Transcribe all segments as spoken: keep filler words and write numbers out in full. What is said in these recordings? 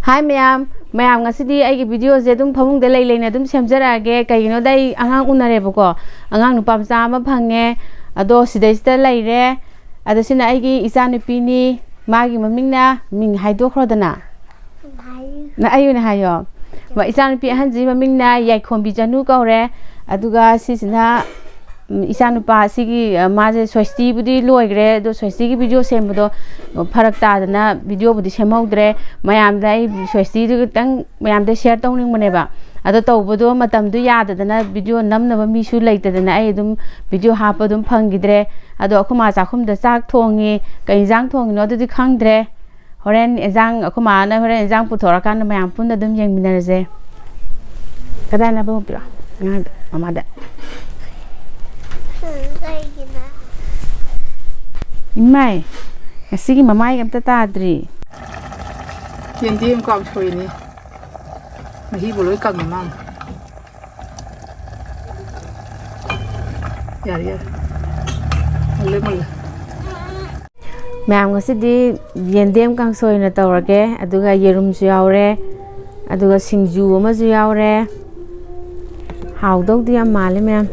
ꯍꯥꯏ ꯃꯌꯥꯝ, ꯃꯌꯥꯝ ꯉꯁꯤꯗꯤ ꯑꯩꯒꯤ videoꯁꯦ ꯑꯗꯨꯝ ꯐꯃꯨꯡꯗ ꯂꯩ ꯂꯩꯅ ꯑꯗꯨꯝ ꯁꯦꯝꯖꯔꯛꯑꯒꯦ꯫ ꯀꯩꯒꯤꯅꯣꯗ ꯑꯩ ꯑꯉꯥꯡ ꯎꯅꯔꯦꯕꯀꯣ, ꯑꯉꯥꯡ ꯅꯨꯄꯥ ꯃꯆꯥ ꯑꯃ ꯐꯪꯉꯦ, ꯑꯗꯣ ꯁꯤꯗꯩꯁꯤꯗ ꯂꯩꯔꯦ꯫ ꯑꯗꯣ ꯁꯤꯅ ꯑꯩꯒꯤ ꯏꯆꯥꯅꯨꯄꯤꯅꯤ, ꯃꯥꯒꯤ ꯃꯃꯤꯡꯅ, ꯃꯤꯡ ꯍꯥꯏꯗꯣꯛꯈ꯭ꯔꯣꯗꯅ꯫ ꯅ ꯑꯩ ꯑꯣꯏꯅ ꯍꯥꯏꯌꯣ꯫ ꯃ-, ꯏꯆꯥꯅꯨꯄꯤ ꯑꯍꯟꯁꯤ ꯃꯃꯤꯡꯅ ꯌꯥꯏꯈꯣꯝꯕꯤ ꯆꯅꯨ ꯀꯧꯔꯦ꯫ ꯑꯗꯨꯒ ꯁꯤꯁꯤꯅ, ꯎꯝ, ꯏꯆꯥꯅꯨꯄꯥ ꯁꯤꯒꯤ, ꯑ, ꯃꯥꯁꯦ ꯁ꯭ꯋꯁꯇꯤꯕꯨꯗꯤ ꯂꯣꯏꯈ꯭ꯔꯦ, ꯑꯗꯣ ꯁ꯭ꯋꯁꯇꯤꯒꯤ video ꯁꯦꯝꯕꯗꯣ ꯐꯔꯛ ꯇꯥꯗꯅ videoꯕꯨꯗꯤ ꯁꯦꯝꯍꯧꯗ꯭ꯔꯦ꯫ ꯃꯌꯥꯝꯗ ꯑꯩ ꯁ꯭ꯋꯁꯇꯤꯗꯨ ꯈꯤꯇꯪ ꯃꯌꯥꯝꯗ share ꯇꯧꯅꯤꯡꯕꯅꯦꯕ꯫ ꯑꯗꯣ ꯇꯧꯕꯗꯣ ꯃꯇꯝꯗꯨ ꯌꯥꯗꯗꯅ video ꯅꯝꯅꯕ ꯃꯤꯁꯨ ꯂꯩꯇꯗꯅ ꯑꯩ ꯑꯗꯨꯝ video ꯍꯥꯞꯄ ꯑꯗꯨꯝ ꯐꯪꯈꯤꯗ꯭ꯔꯦ꯫ ꯑꯗꯣ ꯑꯩꯈꯣꯏ ꯃꯥ ꯆꯥꯛꯈꯨꯝꯗ ꯆꯥꯛ ꯊꯣꯡꯉꯤ꯫ ꯀꯩ ꯏꯟꯖꯥꯡ ꯊꯣꯡꯉꯤꯅꯣ ꯑꯗꯨꯗꯤ ꯈꯪꯗ꯭ꯔꯦ꯫ ꯍꯣꯔꯦꯟ ꯏꯟꯖꯥꯡ, ꯑꯩꯈꯣꯏ ꯃꯥꯅ ꯍꯣꯔꯦꯟ ꯏꯟꯖꯥꯡ ꯄꯨꯊꯣꯔꯛꯑꯀꯥꯟꯗ ꯃꯌꯥꯝ ꯄꯨꯟꯅ ꯑꯗꯨꯝ ꯌꯦꯡꯃꯤꯟꯅꯔꯁꯦ꯫ ꯀꯗꯥꯏꯅꯣ ꯑꯕꯨꯡꯉꯣ? ꯄꯤꯔꯛꯑꯣ ꯑꯉꯥꯡꯗ, ꯃꯃꯥꯗ꯫ ꯀꯩꯒꯤꯅꯣ? ꯏꯃꯥꯏ, ꯉꯁꯤꯒꯤ ꯃꯃꯥꯏꯒ ꯑꯝꯇ ꯇꯥꯗ꯭ꯔꯤ꯫ ꯌꯦꯟꯗꯦꯝ ꯀꯥꯡꯁꯣꯏꯅꯤ꯫ ꯃꯍꯤꯕꯨ ꯂꯣꯏ ꯀꯪꯉꯦ ꯃꯥꯅ꯫ ꯌꯥꯔꯦ, ꯌꯥꯔꯦ꯫ ꯃꯨꯜꯂꯦ, ꯃꯨꯜꯂꯦ꯫ ꯃꯌꯥꯝ, ꯉꯁꯤꯗꯤ ꯌꯦꯟꯗꯦꯝ ꯀꯥꯡꯁꯣꯏ ꯑꯣꯏꯅ ꯇꯧꯔꯒꯦ, ꯑꯗꯨꯒ ꯌꯦꯔꯨꯝꯁꯨ ꯌꯥꯎꯔꯦ, ꯑꯗꯨꯒ ꯁꯤꯡꯖꯨ ꯑꯃꯁꯨ ꯌꯥꯎꯔꯦ꯫ ꯍꯥꯎꯗꯧꯗꯤ ꯌꯥꯝ ꯃꯥꯜꯂꯦ ꯃꯌꯥꯝ꯫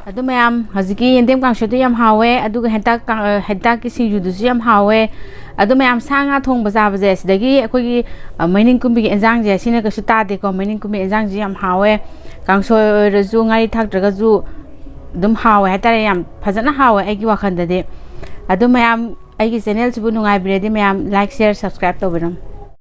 ꯑꯗꯨ ꯃꯌꯥꯝ, ꯍꯧꯖꯤꯛꯀꯤ ꯌꯦꯟꯗꯦꯝ ꯀꯥꯡꯁꯣꯏꯗꯨ ꯌꯥꯝ ꯍꯥꯎꯋꯦ, ꯑꯗꯨꯒ ꯍꯦꯟꯇꯥꯛ ꯀꯥꯡ-, ꯑ, ꯍꯦꯟꯇꯥꯛꯀꯤ ꯁꯤꯡꯖꯨꯗꯨꯁꯨ ꯌꯥꯝ ꯍꯥꯎꯋꯦ꯫ ꯑꯗꯨ ꯃꯌꯥꯝ, ꯁꯥ ꯉꯥ ꯊꯣꯡꯕ ꯆꯥꯕꯁꯦ, ꯁꯤꯗꯒꯤ ꯑꯩꯈꯣꯏꯒꯤ, ꯑ, ꯃꯩꯅꯤꯡ ꯀꯨꯝꯕꯤꯒꯤ ꯏꯟꯖꯥꯡꯁꯦ, ꯁꯤꯅ ꯀꯩꯁꯨ ꯇꯥꯗꯦꯀꯣ꯫ ꯃꯩꯅꯤꯡ ꯀꯨꯝꯕꯤ ꯏꯟꯖꯥꯡꯁꯤ ꯌꯥꯝ ꯍꯥꯎꯋꯦ꯫ ꯀꯥꯡꯁꯣꯏ ꯑꯣꯏꯔꯁꯨ, ꯉꯥꯔꯤ ꯊꯥꯛꯇ꯭ꯔꯒꯁꯨ ꯑꯗꯨꯝ ꯍꯥꯎꯋꯦ ꯍꯥꯏꯇꯥꯔꯦ, ꯌꯥꯝ ꯐꯖꯅ ꯍꯥꯎꯋꯦ ꯑꯩꯒꯤ ꯋꯥꯈꯜꯗꯗꯤ꯫ ꯑꯗꯨ ꯃꯌꯥꯝ, ꯑꯩꯒꯤ ꯆꯦꯅꯦꯜꯁꯤꯕꯨ ꯅꯨꯡꯉꯥꯏꯕꯤꯔꯗꯤ ꯃꯌꯥꯝ like, share, subscribe ꯇꯧꯕꯤꯔꯝꯃꯨ꯫